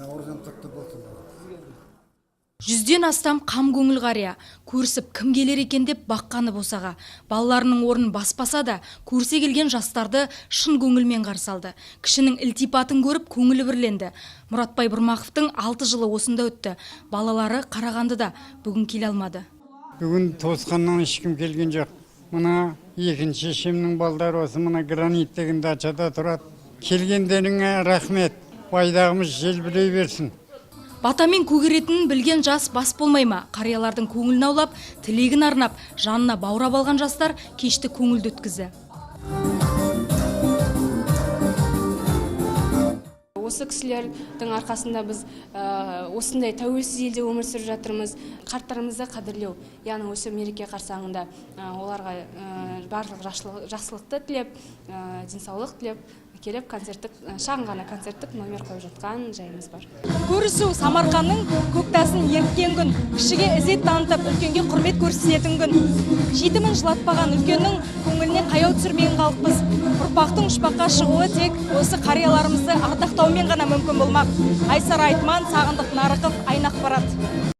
Наурызың құтты болсын. 100-ден астам қам көңіл қария, көрісіп кім келер екен деп баққаны босаға. Балаларының орнын баспаса да, көрісе келген жастарды шын көңілмен қарсы алды. Кішінің ілтипатын көріп көңілі бірленді. Мұратбай Бұрмақовтың 6 жылы осында өтті. Балалары Қарағандыда, бүгін келе алмады. Бүгін туысқаннан ешкім келген жоқ. Мына екінші шешемнің балдары осы мына Гранит деген дачада тұрады. Келгендеріңе рахмет. Байдағымыз желбірей берсін. Батамен көгеретінін білген жас бас болмай ма? Қариялардың көңілін аулап, тілегін арнап, жанына баурап алған жастар кешті көңілді өткізді. Осы кісілердің арқасында біз осындай тәуелсіз елде өмір сүріп жатырмыз. Қарттарымызды қадірлеу, яғни осы мереке қарсаңында оларға барлық жақсылықты тілеп, денсаулық тілеп келіп концерттік, шағын ғана концерттік номер қойып жатқан жайымыз бар. Көрісу Самарқанның көктасын еріткен күн, кішіге ізет танытып, үлкенге құрмет көрсететін күн. Жетімін жылатпаған, үлкеннің көңіліне қаяу түсірмеген халықпыз. Ұрпақтың ұшпаққа шығуы тек осы қарияларымызды ардақтаумен ғана мүмкін болмақ. Айсара Айтман, Сағындық Нарықов, Айна Ақпарат.